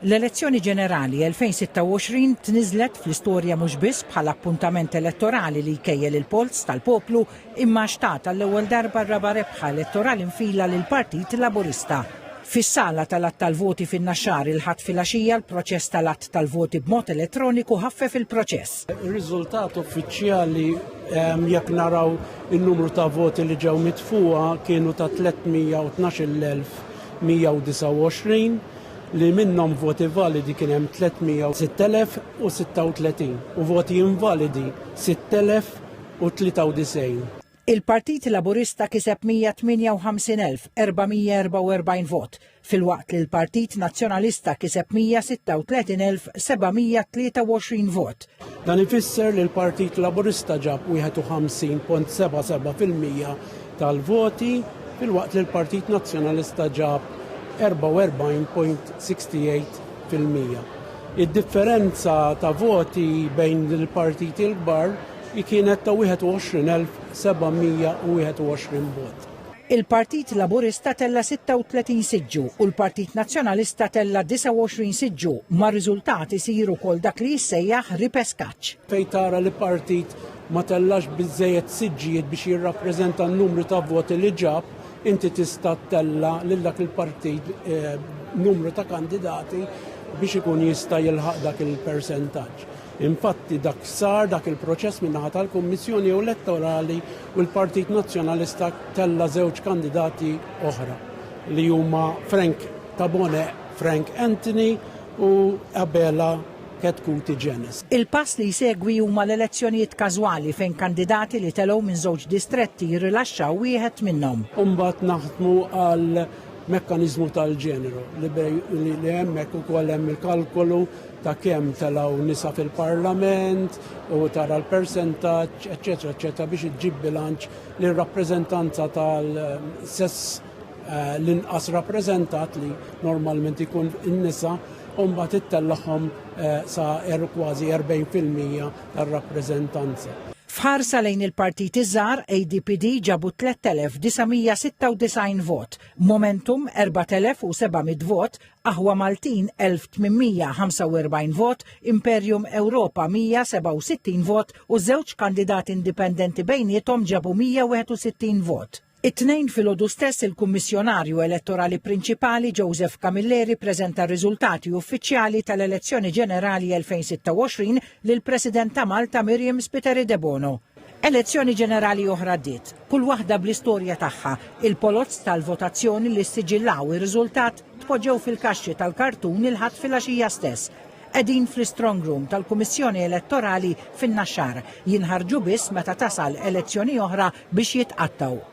L-elezzjoni ġenerali 2026 tniżżlet fl-istorja mhux biss bħala appuntament elettorali li jkejjel il-polz tal-poplu imma għax tat għall-ewwel darba r-raba' rebħa elettorali nfila lill-Partit Laburista. Fis-sala tal-għadd tal-voti fin-Naxxar il-Ħadd filgħaxija l-proċess tal-għadd tal-voti b'mod elettroniku ħaffef il-proċess. Ir-riżultat uffiċjali jekk naraw in-numru ta' voti li ġew mitfugħa kienu ta' 312,129 li minnhom voti validi kien hemm 306,036 u voti invalidi 6,093. Il-Partit Laburista kiseb 158,444 vot, filwaqt li l-Partit Nazzjonalista kiseb 136,723 vot. Dan ifisser li l-Partit Laburista ġab 51.77% tal-voti filwaqt li l-Partit Nazzjonalista ġab 44.68%. Id-differenza ta' voti bejn il-partiti l-kbar kienet ta' 21,721 vot. Il-Partit Laburista tella' 36 siġġu u l-Partit Nazzjonalista tella' 29 siġġu, mar-riżultat isir ukoll dak li jissejjaħ ripeskaġġ. Fejn tara li partit ma tellax biżżejjed siġġijiet biex jirrappreżenta n-numru ta' voti li ġab, inti tista' ttella' lil dak il-partit numru ta' kandidati biex ikun jista' jilħaq dak il-persentaġġ. Infatti dak sar dak il-proċess min-naħa tal-Kummissjoni Elettorali u l-Partit Nazzjonalista tella' żewġ kandidati oħra li huma Frank Tabone Frank Anthony u Abela Chetcuti Genes. Il-pass li jsegwi huma l-elezzjonijiet każwali fejn kandidati li telgħu minn żewġ distretti jirrilaxxaw wieħed minnhom. U mbagħad naħdmu għal mekkaniżmu tal-ġeneru li hemmhekk ukoll hemm il-kalkolu ta' kemm telgħu nisa fil-Parlament u tara l-persentaġġ, eċċetera, eċċetera, biex iġġib bilanċ li r-rappreżentanza tal-sess eh, l-inqas rappreżentat li normalment ikun in-nisa u mbagħad ittellagħhom eh, sa er, kważi 40% tar-rappreżentanza. F'ħarsa lejn il-partiti żgħar, ADPD ġabu 3,996 vot, Momentum 4,700 vot, Aħwa Maltin 1845 vot, Imperium Europa 167 vot u żewġ kandidati indipendenti bejniethom ġabu 161 vot. It-Tnejn filgħodu stess il-Kummissjonarju Elettorali Prinċipali Joseph Camilleri preżenta r-riżultati uffiċjali tal-Elezzjoni Ġenerali 2026 lill-President ta' Malta Myriam Spiteri Debono. Elezzjoni ġenerali oħra għaddiet, kull waħda bl-istorja tagħha. Il-poloz tal-votazzjoni li ssiġillaw ir-riżultat tpoġġew fil-kaxxi tal-kartun il-Ħadd filgħaxija stess. Qegħdin fl-istrong room tal-Kummissjoni Elettorali fin-Naxxar. Jinħarġu biss meta tasal elezzjoni oħra biex jitqattgħu.